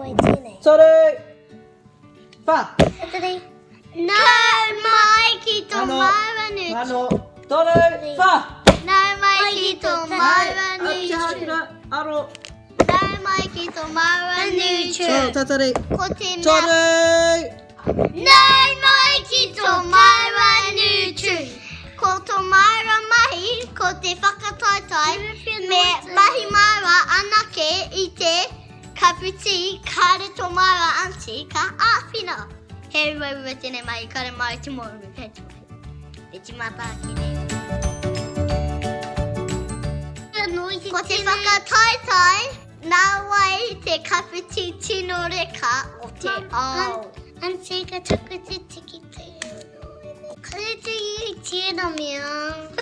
Wai tēnei. Toru! Wha! Three. Nau mai ki tō māua nui. Ano. Toru! Wha! Nau mai ki tō māua nui. Aro. Nau mai ki tō māua nui. So, tatari. Ko te mea. Toru! Nau mai ki tō māua nui. Ko tō māua mahi, ko te whakataetae, me mahi māua anake i te Kapu tī, kāre tō māua aunty ka āwhina. He uaua tēnei mahi, kāre māua te mōhio kei te mahi. Me tīmata ake nei. Ko te whakataetae, nā wai te kapu tī tino reka o te ao. Aunty, ka tuku te tikiti. Kare te i tēnā mea.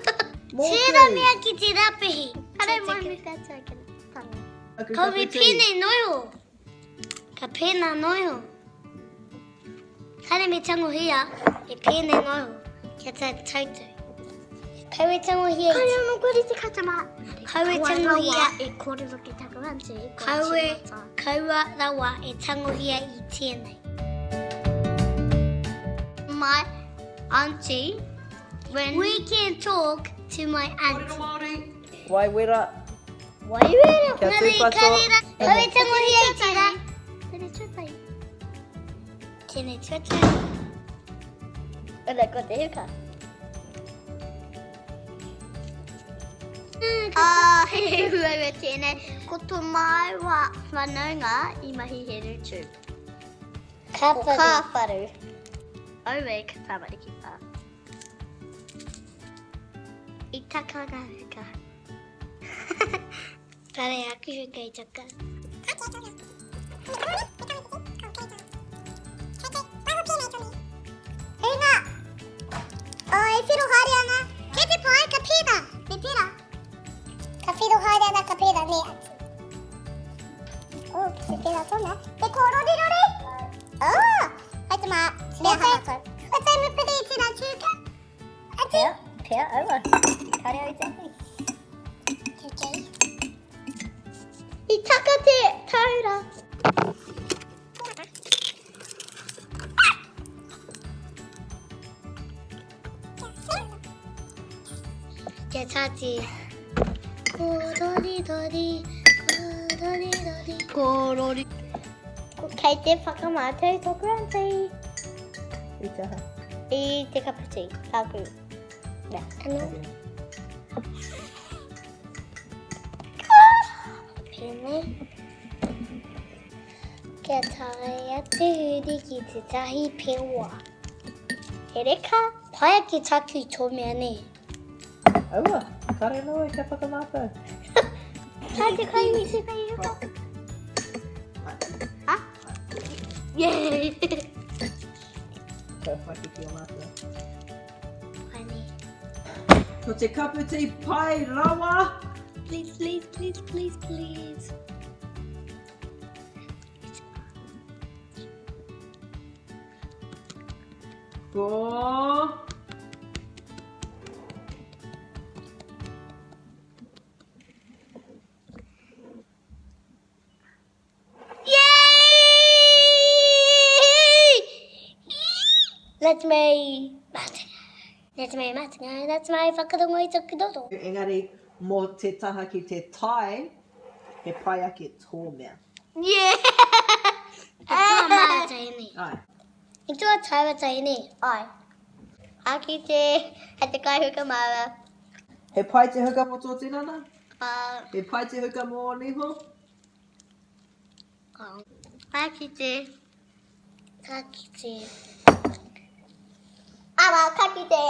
Tēnā mea ki te rapihi. Kare mai me whātua ki tangi. Ka me pēnei noio. Ka pēnā noio. Kāre me tangohia, me pēnei noio. Kia tā tautu. Kau e tangohia. Kare anō kore te katama. Kau e tangohia. E kōrero ki taku aunty. Kau e, kaua rawa e tangohia i tēnei. My auntie, when... We can talk to my auntie. Kōrero Māori. Waiwera. Waiwera. Kia tūpato. Kau e tangohia i tērā. Tēnei tuatahi. Tēnei tuatahi. Ora, ko te huka. Ah, he uaua tēnei. Ko tō māua whanaunga i mahi he rūtū. Kāwharu. Kāwharu. Aue, ka tamariki pā. I taka ngā huka. Kare aku huka i taka. Hinga! Oh, e whiro haere ana. Kei te pai, ka pērā. Me pērā. Ka whiro haere ana, ka pērā, nē, atu. Oh, te pērā tōna. Te kōrorirori! Oh! Hai te mā, mea hanga tau. O te mupiri i tērā tūka. Atu. Pea, pea, aua. Kare au te ahi. Okay. I taka te taura. Kia tāti. Kōrorirori, kōrorirori. Kōrori. Ko kei te whakamātau tōku aunty. I te aha? I te kaputi, tāku. Mea. Anō. Pēnei. Kia taea te huri ki tētahi pewa. He reka. Pai ake taku tō mea nei. Aua, kare noa kia whakamātau. Kai te kai i te kai huka. Ha? Yeah. Ka whaki ki o mātou. Pani. Ko te kaputi pai rawa. Please, please, please, please, please. Ko... That's my That's my matinga, that's my whakarongo i taku roro. Engari, mō te taha ki te tai, he pai ake tō mea. Yeah! I tō māra tahi nei. Ai. I tō tāua tahi nei. Ai. A ki te, hei te kai huka māua. He pai te huka mō tō tinana? Uh, He pai te huka mō ō niho? Ka kite. Ka kite. Awa, ka kite.